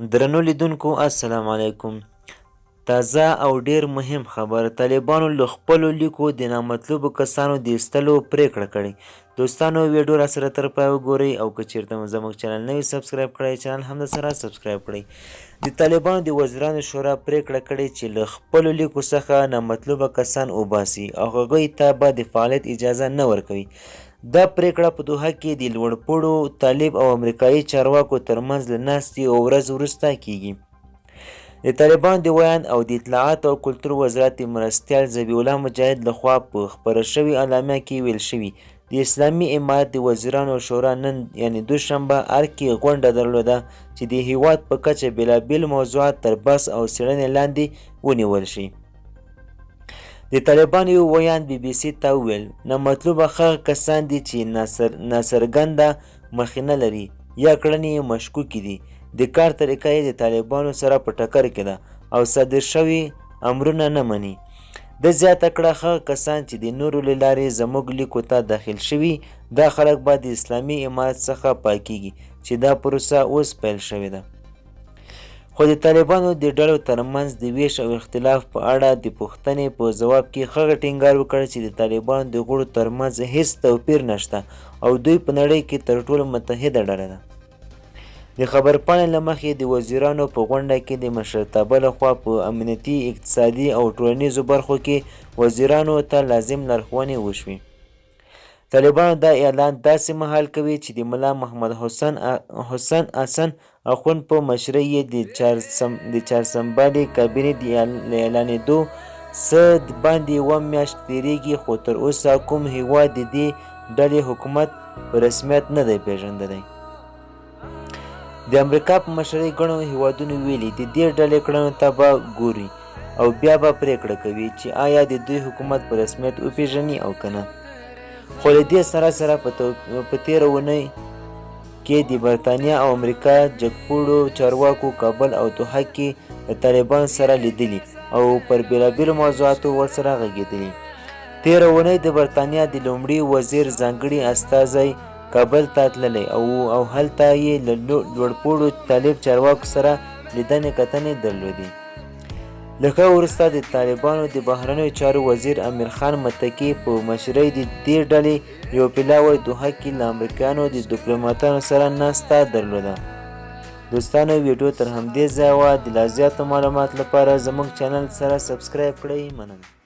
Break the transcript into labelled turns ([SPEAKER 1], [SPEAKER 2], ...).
[SPEAKER 1] درنو لیدونکو السلام علیکم. تازه او ډیر مهم خبر، طالبانو له خپلو لیکو د نامطلوبو کسانو د ایستلو پریکړه کړې. دوستانو ویډیو را سره تر پای وګورئ او که چیرته مو زموږ چینل نوی سبسکرایب کړی، چینل هم در سره سبسکرایب کړئ. د طالبانو د وزیرانو شورا پریکړه کړې چې له خپلو لیکو څخه نامطلوبه کسان وباسي او هغوی ته به د فعالیت اجازه نه ورکوي. دا پرېکړه په دوحه کې د لوړپوړو طالب او امریکايي چارواکو ترمنځ له ناستې یوه ورځ وروسته کېږي. د طالبانو د ویاند او د اطلاعاتو او کلتور وزارت د مرستیال ذبیح الله مجاهد له خوا په خپره شوې اعلامیه کې ویل شوي، د اسلامي امارت د وزیرانو شورا نن یعنې دوشنبه ارګ کې غونډه درلوده چې د هېواد په کچه بېلابېل موضوعات تر بحث او څېړنې لاندې ونیول شي. د طالبانو یو ویاند بي بي سي ته وویل، نامطلوبه هغه کسان دي چې ناڅرګنده مخینه لري یا کړنې یې مشکوکې دي، د کار طریقه یې د طالبانو سره په ټکر کې ده او صادر شوي امرونه نه مني. ده زیاته کړه، هغه کسان چې د نورو له لارې زموږ لیکو ته داخل شوي، دا خلک به د اسلامي امارت څخه پاکیږي چې دا پروسه اوس پیل شوې ده. خو د طالبانو د ډلو ترمنځ د وېش او اختلاف په اړه د پوښتنې په ځواب کې هغه ټینګار وکړ چې د طالبانو د غړو ترمنځ هېڅ توپیر نشته او دوی په نړۍ کې تر ټولو متحده ډله ده. د خبرپاڼې له مخې، د وزیرانو په غونډه کې د مشرتابه له خوا په امنیتي، اقتصادي او ټولنیزو برخو کې وزیرانو ته لازم لارښوونې وشوې. طالبانو دا اعلان داسې مهال کوي چې د ملا محمد حسن حسن حسن اخوند په مشرۍ یې د چارسمبالې کابینې د له اعلانېدو څه باندې یوه میاشت تېرېږي، خو تر اوسه کوم هېواد د دې ډلې حکومت په رسمیت نه دی پېژندلی. د امریکا په مشرۍ ګڼو هیوادونو ویلي، د دې ډلې کړنو ته به ګوري او بیا به پرېکړه کوي چې آیا د دوی حکومت په رسمیت وپېژني او که نه. خو له دې سره سره په تېره اونۍ کې د برتانیا او امریکا جګپوړو چارواکو کابل او دوحه کې له طالبانو سره لیدلي او پر بېلابېلو موضوعاتو ورسره غږېدلي. تېره اونۍ د برتانیا د لومړي وزیر ځانګړي استازی کابل ته تللی او او هلته یې له لوړپوړو طالب چارواکو سره لیدنې کتنې درلودې. له هغه وروسته د طالبانو د بهرنیو چارو وزیر امیر خان متقي په مشرۍ د دې ډلې یو پلاوی دوحه کې له امریکایانو د دیپلوماتانو سره ناسته درلوده. دوستانو ویډیو تر همدې ځایه وه، د لا زیاتو معلوماتو لپاره زموږ چینل سره سبسکرایب کړئ. مننه.